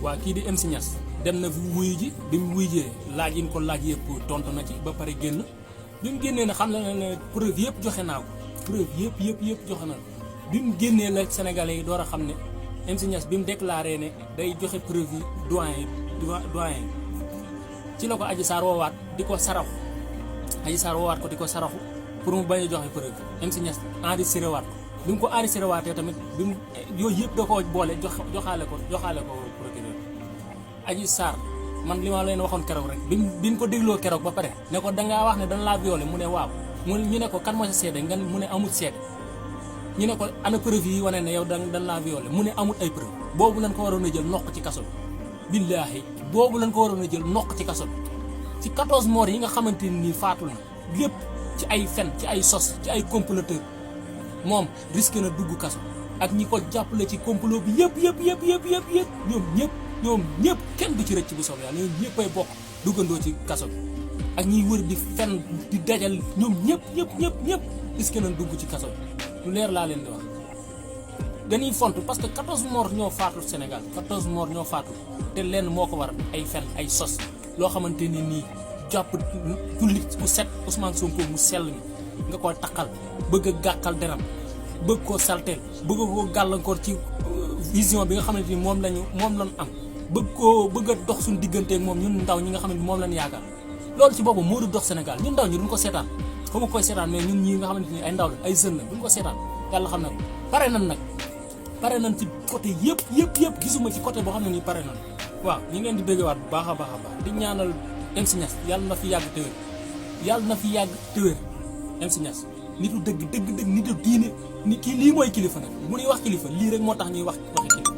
waa kii di MC Niass dem na fi wuyu ji bi mu wuyu jee laaj yi ko laaj yëpp tontu na ci ba pare génn bi mu génnee ne xam na ne preuve yëpp joxe naa ko preuve yëpp joxe naa ko bi mu génnee la Sénégalais yi door a xam ne MC Niass bi mu déclaré ne day joxe preuve yi doyen ci la ko Adji Sarr woowaat di ko saraxu Adji Sarr woowaat ko di ko saraxu pour mu bañ a joxe preuve MC Niass enregistré waat ko bi mu ko enregistré waatee tamit bi mu yooyu yëpp da koo boole joxaale ko procureur Adji Sarr man li ma leen waxoon keroog rek bi ñu ko dégloo keroog ba pare ne ko dangaa wax ne dañ laa violé mu ne waaw ñu ne ko kan moo sa seede nga mu ne amul seede ñu ne ko ana preuve yi wane ne yow dañ laa violé mu ne amul ay preuve boobu lañ ko waroon a jël noq ci kaso bi billaahi boobu lañ ko waroon a jël noq ci kaso bi ci 14 morts yi nga xamante ni faatul na lépp ci ay fen ci ay sos ci ay comploteur moom risqué na dugg kaso ak ñi ko jàppale ci complot bi yëpp ñoom ñëpp kenn du ci rëcc bu soobee yàlla ñoom ñëppay bokk duggandoo ci kaso bi ak ñiy wër di fen di dajal ñoom ñëpp risqué nañ dugg ci kaso bi lu leer laa leen di wax. dañuy font parce que 14 morts ñoo faatu Sénégal 14 morts ñoo faatu te lenn moo ko war ay fen ay sos loo xamante ni nii jàpp jullit bu set Ousmane Sonko mu sell mi nga koy takkal bëgg a gàkkal deram bëgg koo salteel bëgg koo gàllankoor ci vision bi nga xamante ni moom lañu am bëgg a dox suñu digganteeg moom ñun ndaw ñi nga xamante ni moom lañu yaakaar loolu ci boobu moo du dox Sénégal ñun ndaw ñi duñ ko seetaan fa ma koy seetaan mais ñun ñi nga xamante ni ay ndaw la ay jeunes la duñ ko seetaan yàlla xam na ko pare nañ ci côté yëpp gisuma ci côté boo xam ne nii pare nañ waaw ñi ngeen di déggewaat bu baax a baax di ñaanal MC Niass yàlla na fi yàgg te wér MC Niass nitu dëgg nitu diine ni kii lii mooy kilifa nag bu ñuy wax kilifa lii rek moo tax ñuy waxi kilifa